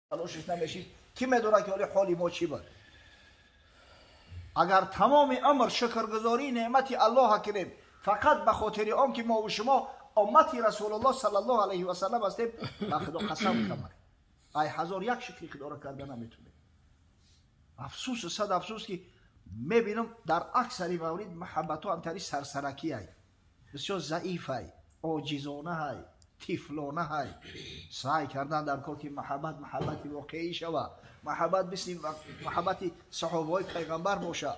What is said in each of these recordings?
Талошиш намешид, ки медонад ки ҳоли ҳоли мо чӣ буд. Агар тамоми умр шукргузории неъмати Аллоҳа кунем фақат ба хотири он ки мо ва шумо уммати Расулуллоҳ саллаллоҳу алайҳи васаллам ҳастем, ба Худо қасам камарем, ай ҳазор як шукри Худоро карда наметунем. Афсӯс, сад афсӯс, ки мебинам дар аксари маврид муҳаббатҳо ҳамтари сарсаракиай, бисёр заифай, оҷизонаҳай, тифлонаҳай. Саъй кардан дар кор ки муҳаббат муҳаббати воқеӣ шава, муҳаббат мисли муҳаббати саҳобаҳои пайғамбар боша.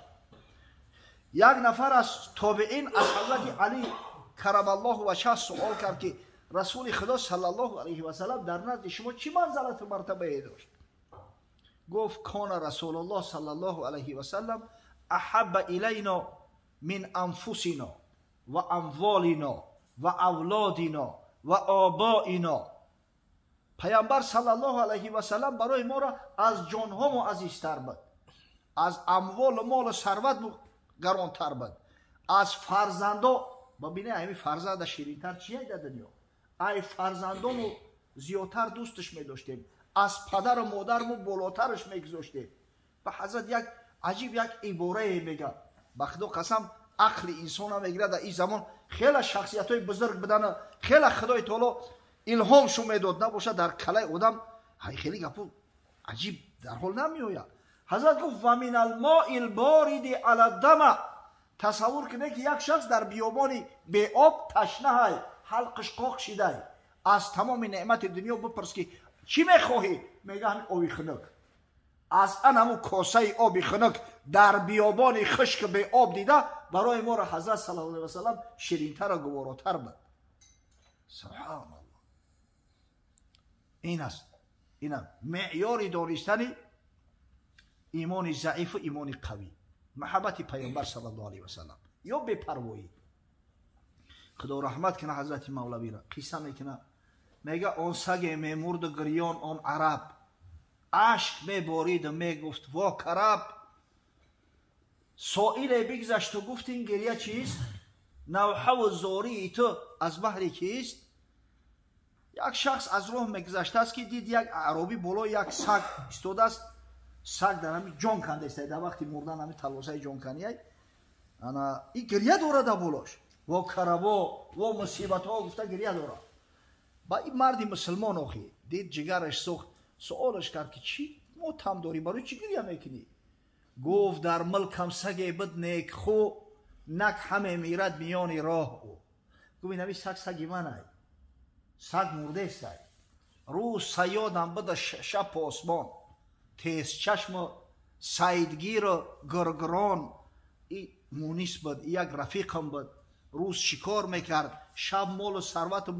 Як нафар аз тобеин аз ҳазрати Алӣ карамаллоҳу ваҷҳа суол кард, ки Расули Худо саллаллоҳу алайҳи васаллам дар назди шумо чӣ манзалату мартабае дошт? Гуфт: кона Расулуллоҳ саллаллоҳу алайҳи васаллам аҳабба илайно мин анфусино ва амволино ва авлодино ва обоино. Пайғамбар саллаллоҳу алайҳи васаллам барои моро аз ҷонҳомо азизтар буд, аз амволу молу сарват гаронтар буд, аз фарзандо. Бибине, ҳами фарзанда ширинтар чие дар дунё? Ай фарзандону зиёдтар дӯсташ медоштем, аз падару модарму болотараш мегузоштем. Ба ҳазрат як аҷиб як иборае мегӯяд, ба Худо қасам, ақли инсона мегирад. Дар ин замон хеле шахсиятҳои бузург будана, хеле Худои таоло илҳомшу медод, набошад дар калаи одам хеле гапу аҷиб дар ҳол намеояд. Ҳазрат гуфт: ва мин алмои лбориди ала дама. Тасаввур кунед, ки як шахс дар биёбони беоб ташнаҳай, ҳалқиш қоқ шидай, аз тамоми неъмати дунё бипурс, ки чӣ мехоҳӣ? Мега: ҳамин оби хунук. Аз ан ҳамун косаи оби хунук дар биёбони хушк беоб дида барои моро ҳазрат саллаллоҳу алайҳи васаллам ширинтару гуворотар буд. Субҳаналлоҳ! Ин аст, ина меъёри донистани имони заифу имони қавӣ: муҳаббати Пайғамбар саллаллоҳу алайҳи васаллам ё бепарвоӣ. Худо раҳмат кина ҳазрати Мавлавиро, қисса мекуна, мега: он саге мемурду гирён, он араб ашк мебориду мегуфт: «Во караб!» Соиле бигзашту гуфт: «Ин гирья чист? Навҳаву зории ту аз баҳри кист?» Як шахс аз роҳ мегузаштааст, ки дид як аъробӣ болои як саг истодааст. Саг дар ҳами ҷон кандаиста, дар вақти мурдан ҳами талосаи ҷонканияй. Ана и гирья дорад дар болош, во карабо, во мусибатҳо гуфта гирья дорад. Ба ин марди мусулмон охи дид, ҷигараш сӯхт, суолаш кард, ки чӣ мотам дорӣ, барои чӣ гирья мекунӣ? Гуфт: «Дар мулкам саге буд некхӯ, нак ҳаме мирад миёни роҳ ӯ». Гуфт: «Ин ҳами саг саги манай, саг мурдестай. Рӯз саёдам буда, шаб посбон, тезчашму сайдгиру гургурон. И мунис буд, як рафиқам буд, рӯз шикор мекард, шаб молу сарвату,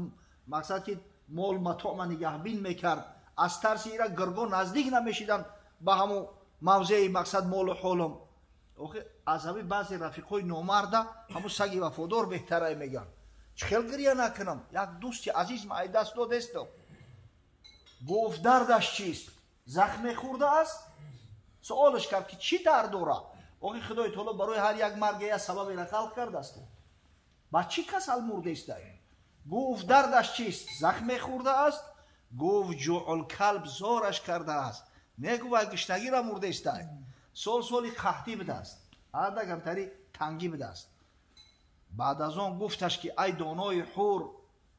мақсад ки мол матоъма нигаҳбин мекард. Аз тарси ира гурго наздик намешиданд ба ҳамун мавзеи, мақсад, молу ҳолум. Охи аз ҳами баъзе рафиқҳои номарда ҳамун саги вафодор беҳтарай», мегӯянд. «Чӣ хел гирья накунам? Як дӯсти азизм ай даст додестам». Гуфт: «Дардаш чист? Захме хӯрдааст?» Суолаш кард, ки чӣ дард дорад. Охи Худои таоло барои ҳар як марге як сабаберо халқ кардааст. Ба чӣ касал мурдестай? Гуфт: «Дардаш чист? Захме хӯрдааст?» Гуфт: «Ҷуъулкалб зораш кардааст». Мегӯ: «Вай гишнагира мурдестай. Сол соли қаҳтӣ будааст, ада камтари тангӣ будааст». Баъд аз он гуфташ, ки: «Ай донои ҳур,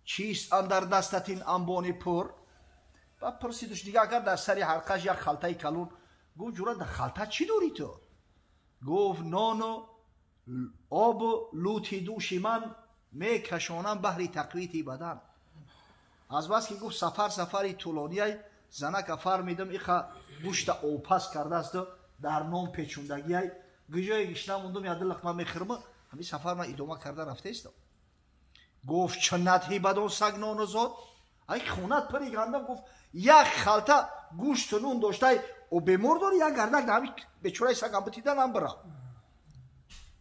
чист андар дастат ин анбони пур?» Ба пурсидуш, дига агар дар сари ҳарқаш як халтаи калон. Гуфт: «Ҷура, дар халта чӣ дорӣ ту?» Гуфт: «Нону обу лути дӯши ман мекашонам баҳри тақвити бадан. Азбаски, гуфт, сафар сафари тӯлонияй, занака фармидам, иха гӯшта обпаз кардаасту дар нон печундагиай, гиҷое гишна мондум, яду лиқма мехӯрма, ҳамин сафар ман идома карда рафтаистам». Гуфт: «Чӣ надҳӣ бадон саг нону зод? Ай хонат пири гандам». Гуфт: «Як халта гӯшту нун доштай, о бемор дори, як гардак дар ҳамин бечораи сагам битиданам бира».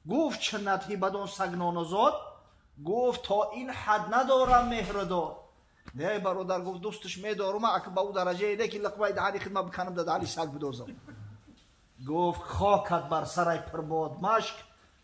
Гуфт: «Чӣ надҳӣ бадон саг нону зод?» Гуфт: «То ин ҳад надорам меҳру дод. Не, бародар, гуфт, дӯсташ медорум, ака ба ӯ дараҷае не, ки лиқмаи даҳани хидма биканам, да даҳани саг бидозам». Гуфт: «Хокат бар сарай пурбод машк,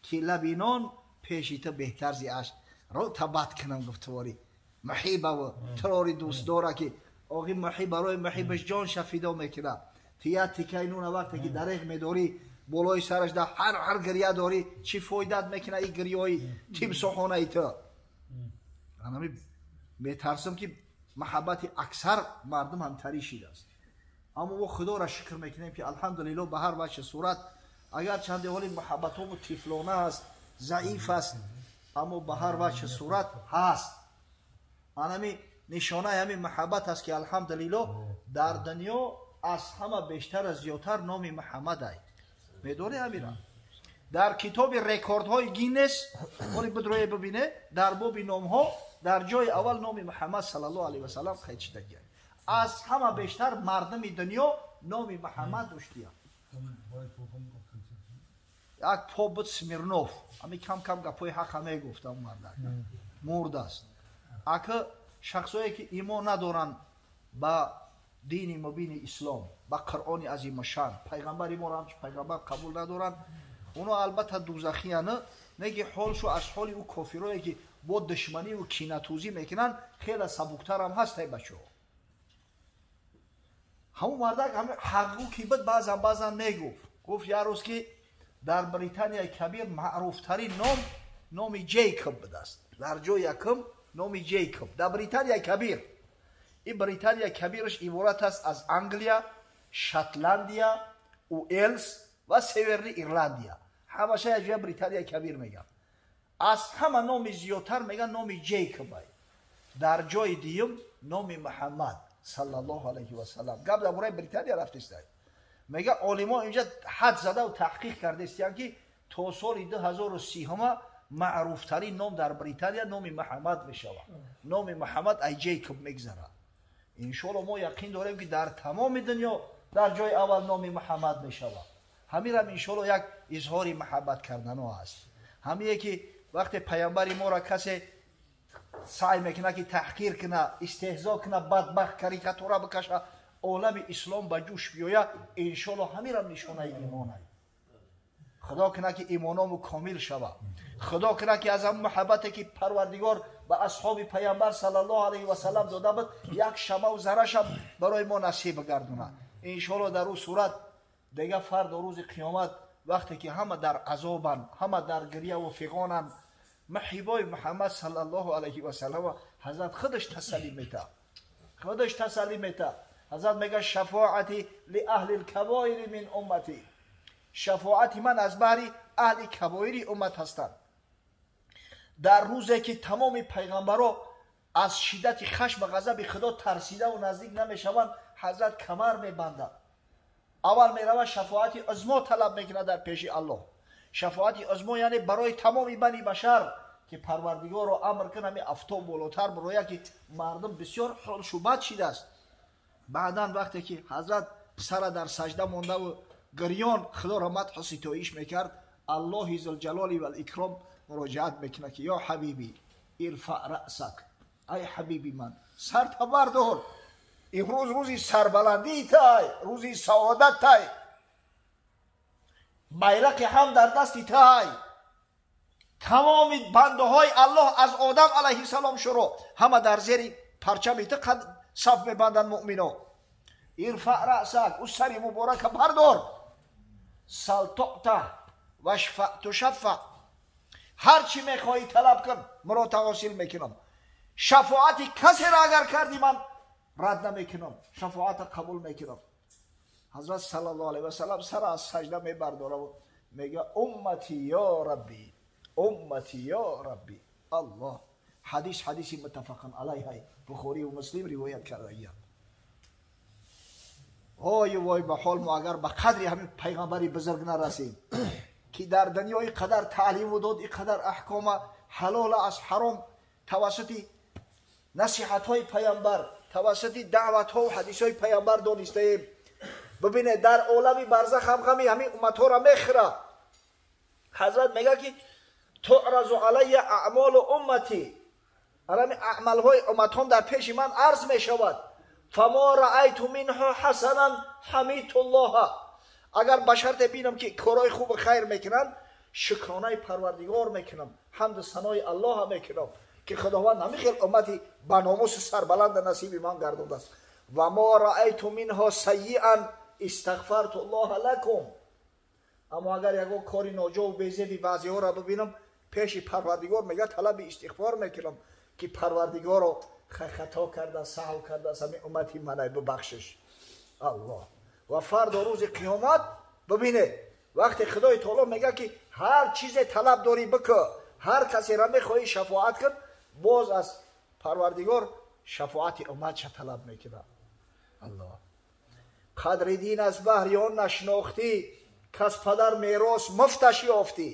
ки лаби нон пеши ту беҳтар зи ашк. Ро табат кунам», гуфт, «твори муҳибаву трори дӯстдора, ки Оғи муҳиб барои муҳибаш ҷонша фидо мекунад. Ту як тикаи нуна вақте ки дареғ медорӣ, болои сараш да ҳар ҳар гиря дорӣ, чӣ фоидат мекунад ин гирёи тимсоҳонаи ту? Анами метарсам ки маҳаббати аксар мардум ҳамтарӣ шидааст. Аммо мо Худоро шукр мекунем ки алҳамдулиллоҳ ба ҳар ваҷҳи сурат, агар чанде ҳоли муҳаббатҳому тифлона аст, заиф аст, аммо ба ҳар ваҷҳи сурат ҳаст. Анами нишонаи ҳамин муҳаббат аст ки алҳамдулиллоҳ дар дунё аз ҳама бештар аз зиёдтар номи Муҳаммад ай. Медонӣ ҳамира? Дар китоби рекордҳои Гиннес, ҳоли бидрое бибине, дар боби номҳо дар ҷои аввал номи Муҳаммад саллаллоҳу алайҳи васаллам қайд шудагиа. Аз ҳама бештар мардуми дунё номи Муҳаммад доштия. Як поп буд Смирнов, ҳами кам кам гапҳои ҳақа мегуфт он мардак. Мурдааст. Ака шахсое ки имон надоранд ба дини мубини ислом, ба Қуръони азимашан, пайғамбари моро ҳамчун пайғамбар қабул надоранд, оно албатта дузахиянд, не ки ҳолшу аз ҳоли ӯ кофирое ки бо душманиву кинатӯзӣ мекунанд хеле сабуктарам ҳаст. Ай бачаҳо, ҳамун мардак ҳами ҳақгӯ ки буд, баъзан баъзан мегуфт. Гуфт як рӯз ки дар Британияи Кабир маъруфтарин ном номи Ҷейкоб будааст. Дар ҷои якум номи Ҷейкоб дар Британияи Кабир. Ин Британияи Кабираш иборат аст аз Англия, Шотландия, Уэлс ва Северни Ирландия. Ҳамаша як ҷоя Британияи Кабир мегӯянд. Аз ҳама номи зиёдтар мегӯянд номи Ҷейкоб ай. Дар ҷои дуюм номи Муҳаммад саллаллоҳу алайҳи васаллам. Гап дар бораи Британия рафтиста. Мега олимо инҷа ҳад задаву таҳқиқ кардестиянд ки то соли 2030 маъруфтарин ном дар Британия номи Муҳаммад мешавад. Номи Муҳаммад ай Ҷейкоб мегзарад. Иншоалло мо яқин дорем ки дар тамоми дунё дар ҷои аввал номи Муҳаммад мешавад. Ҳамирам иншоалло як изҳори муҳаббат кардано аст. Ҳамие ки вақте пайғамбари моро касе саъй мекунад ки таҳқир кунад, истеҳзо кунад, бадбахт карикатура бикашад, олами ислом ба ҷӯш биёяд, иншоалло ҳамирам нишонаи имон ай. Худо кунад ки имоному комил шавад. Худо кунад ки аз ҳамон муҳаббате ки Парвардигор ба асҳоби пайғамбар саллаллоҳу алайҳи васаллам дода буд, як шамаву зарашам барои мо насиб бигардонад. Иншоалло дар ӯ сурат дега фардо рӯзи қиёмат вақте ки ҳама дар азобанд, ҳама дар гиряву фиғонанд, муҳибои Муҳаммад саллаллоҳу алайҳи васаллам ҳазрат худаш тасаллӣ метаҳад. Худаш тасаллӣ метаҳад. Ҳазрат мегӯяд шафоати ли аҳли лкабоири мин уммати. Шафоати ман аз баҳри аҳли кабоири уммат ҳастанд. Дар рӯзе ки тамоми пайғамбаро аз шиддати хашма ғазаби Худо тарсидаву наздик намешаванд, ҳазрат камар мебандад. Аввал меравад шафоати узмо талаб мекунад дар пеши Аллоҳ. Шафоати узмо яъне барои тамоми бани башар ки Парвардигорро амр кун ҳами афтоб болотар бирояд ки мардум бисёр ҳолшу бад шидааст. Баъдан вақте ки ҳазрат сара дар сажда мондаву гирён Худоро мадҳу ситоиш мекард, Аллоҳи зулҷалоли валикром муроҷиат мекунад ки ё ҳабибӣ ирфаъ раъсак, ай ҳабиби ман сарта бардор, имрӯз рӯзи сарбаландии тай, рӯзи саодат тай, байрақи ҳам дар дасти тай. Тамоми бандаҳои Аллоҳ аз Одам алайҳиссалом шуро ҳама дар зери парчами ту қад саф мебанданд муъмино. Ирфаъ раъсак, ӯ сари муборака бардор, сал туъта вашфаъ тушаффаъ, ҳар чӣ мехоҳӣ талаб кун, мурода ҳосил мекунам. Шафоати касеро агар кардӣ ман рад намекунам, шафоата қабул мекунам. Ҳазрат саллаллоҳу алайҳи васаллам сара аз сажда мебардораву мега уммати ё рабби, уммати ё рабби. Аллоҳ. Ҳадис ҳадиси муттафақун алайҳ, Бухорию Муслим ривоят кардагиянд. Ой вой ба ҳол мо агар ба қадри ҳамин пайғамбари бузург нарасем ки дар дунё ин қадар таълиму дод, ин қадар аҳкома ҳалола аз ҳаром тавассути насиҳатҳои пайғамбар, тавассути даъватҳову ҳадисҳои пайғамбар донистаем. Бибинед, дар олами барзах ҳам ғами ҳамин умматҳоро мехӯрад. Ҳазрат мегӯяд ки туъразу алайя аъмолу уммати, ҳамин аъмалҳои умматҳом дар пеши ман арз мешавад. Фамо раайту минҳу ҳасанан ҳамидтуллоҳа, агар ба шарте бинам ки корҳои хубу хайр мекунанд, шукронаи Парвардигор мекунам, ҳамду санои Аллоҳа мекунам ки Худованд ҳамин хел уммати ба номусу сарбаланда насиби ман гардондааст. Ва ма раайту минҳо сайиан истағфарту Аллоҳа лакум. Аммо агар ягон кори ноҷову безеби баъзеҳоро бибинам, пеши Парвардигор мега талаби истиғфор мекунам, ки Парвардигоро хато карда, саҳв карда, ҳамин уммати манай бибахшиш. Аллоҳ. Ва фардо рӯзи қиёмат бибинед, вақте Худои Таоло мега ки ҳар чизе талаб дорӣ бикӯ, ҳар касеро мехоҳӣ шафоат кун, боз аз Парвардигор шафоати умматша талаб мекунад. Аллоҳ. Қадри дин аз баҳри он нашинохтӣ, кас падар мерос муфташ ёфтӣ.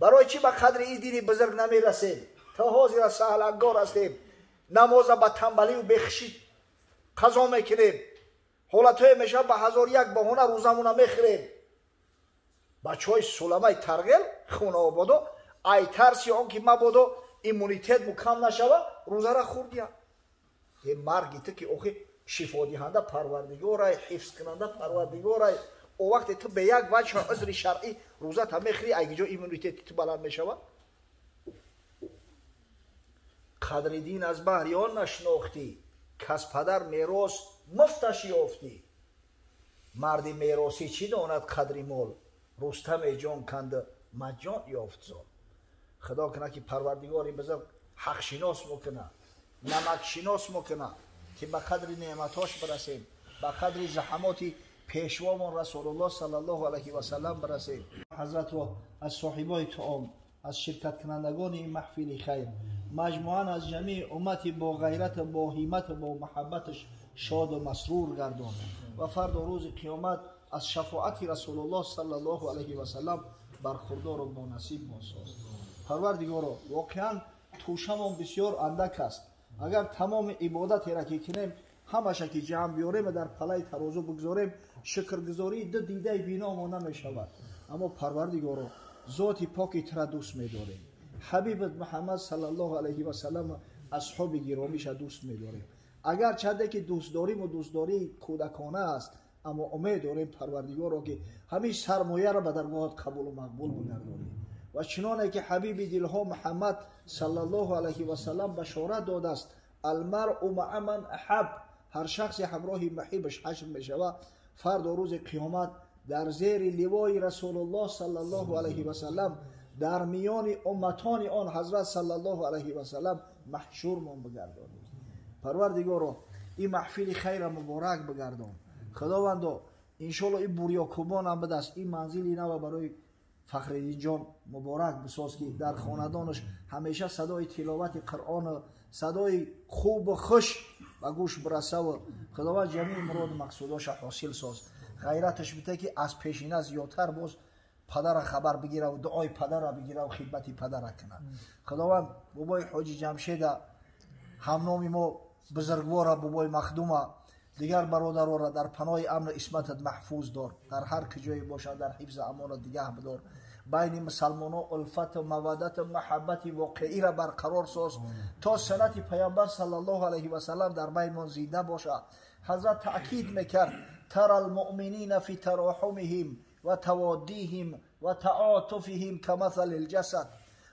Барои чӣ ба қадри ин дини бузург намерасем? То ҳозира саҳлангор ҳастем, намоза ба тамбалию бехишӣ қазо мекунем, ҳолатҳое мешавад ба ҳазор як баҳона рӯзамона мехӯрем. Бачаҳои суламаи тарғел хунаободо ай тарси он ки мабодо иммунитет мукам нашава, рӯзара хӯрдия. Е марги ту ки охи шифодиҳанда Парвардигорай, ҳифзкунанда Парвардигорай, о вақте ту бе як ваҷҳа узри шаръӣ рӯзата мехӯрӣ, ай ҷо иммунитети ту баланд мешавад? Қадри дин аз баҳри он нашинохтӣ, кас падар мерос муфташ ёфтӣ. Марди меросӣ чӣ донад қадри мол, Рустаме ҷон канда маҷон ёфт зол. Худо кунад ки Парвардигори бузург ҳақшинос мекунад, намакшинос мекунад, ки ба қадри неъматҳош бирасем, ба қадри заҳамоти пешвомон Расулуллоҳ саллаллоҳу алайҳи васаллам бирасем. Ҳазратро аз соҳибои таом, аз ширкаткунандагони ин маҳфили хайр, маҷмӯан аз ҷамеи уммати бо ғайрату бо ҳиммату бо муҳаббаташ шоду масрур гардон ва фардо рӯзи қиёмат аз шафоати Расулуллоҳ саллаллоҳу алайҳи васаллам бархурдору бонасиб босоз. Парвардигоро, воқеан тӯшамон бисёр андак аст. Агар тамоми ибодатеро ки кунем, ҳамаша ки ҷамъ биёрем ва дар палаи тарозу бигзорем, шукргузории ду дидаи биномо намешавад. Аммо Парвардигоро, зоти поки тура дӯст медорем, ҳабибат Муҳаммад саллаллоҳу алайҳи васаллам асҳоби гиромиша дӯст медорем. Агар чанде ки дӯстдориму дӯстдории кӯдакона аст, аммо умед дорем Парвардигоро, ки ҳамин сармояро ба даргоҳат қабулу мақбул бигардонӣ. Ва чуноне ки ҳабиби дилҳо Муҳаммад саллаллоҳу алайҳи васаллам башорат додааст, алмаръу маа ман аҳаб, ҳар шахсе ҳамроҳи маҳибаш ҳашр мешавад, фардо рӯзи қиёмат дар зери ливои Расулуллоҳ саллаллоҳу алайҳи васаллам дар миёни умматони он ҳазрат саллаллоҳу алайҳи васаллам маҳшурмон бигардонӣ. Парвардигоро, ин маҳфили хайра муборак бигардон. Худовандо, иншоалло ин бурёкубонам бидаст, ин манзили нава барои Фахриддинҷон муборак бисоз, ки дар хонадонаш ҳамеша садои тиловати Қуръону садои хубу хуш ба гӯш бирасаву Худованд ҷамеи муроду мақсудоша ҳосил соз. Ғайраташ бите, ки аз пешина зиёдтар боз падара хабар бигираву дуои падара бигираву хидмати падара кунад. Худованд бобои ҳоҷи Ҷамшеда, ҳамноми мо бузургвора бобои Махдума, дигар бародарора дар паноҳи амну исматат маҳфуз дор, дар ҳар куҷое бошад дар ҳифзу амонат дигаҳ бидор. Байни мусалмоно улфату маваддату маҳаббати воқеиро барқарор соз, то суннати Паёмбар саллаллоҳу алайҳи васаллам дар байнмон зинда бошад. Ҳазрат таъкид мекард: тара алмуъминина фи тароҳумиҳим ва таводдиҳим ва таотуфиҳим камасали лҷасад.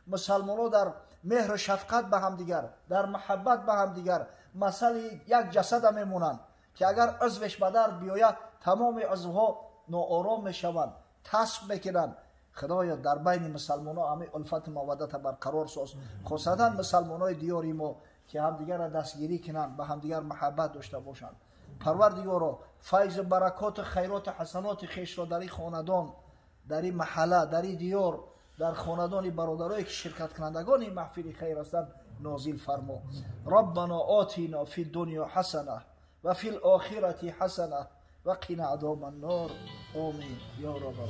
Мусалмоно дар меҳру шафқат ба ҳамдигар, дар муҳаббат ба ҳамдигар масали як ҷасада мемонанд, ки агар узвеш ба дард биёяд, тамоми узвҳо ноором мешаванд, тасб мекунанд. Худоё, дар байни мусалмоно ҳамин улфату маваддата барқарор соз, хусусан мусалмонои диёри мо, ки ҳамдигарро дастгирӣ кунанд, ба ҳамдигар муҳаббат дошта бошанд. Парвардигоро, файзу баракоту хайроту ҳасаноти хешро дар ин хонадон, дар ин маҳалла, дар ин диёр, дар хонадони бародарое ки ширкаткунандагони ин маҳфили хайр ҳастанд нозил фармо. Раббано отино фи дунё ҳасана ва фи лохирати ҳасана ва қина азоба ннор. Омин ё раббал.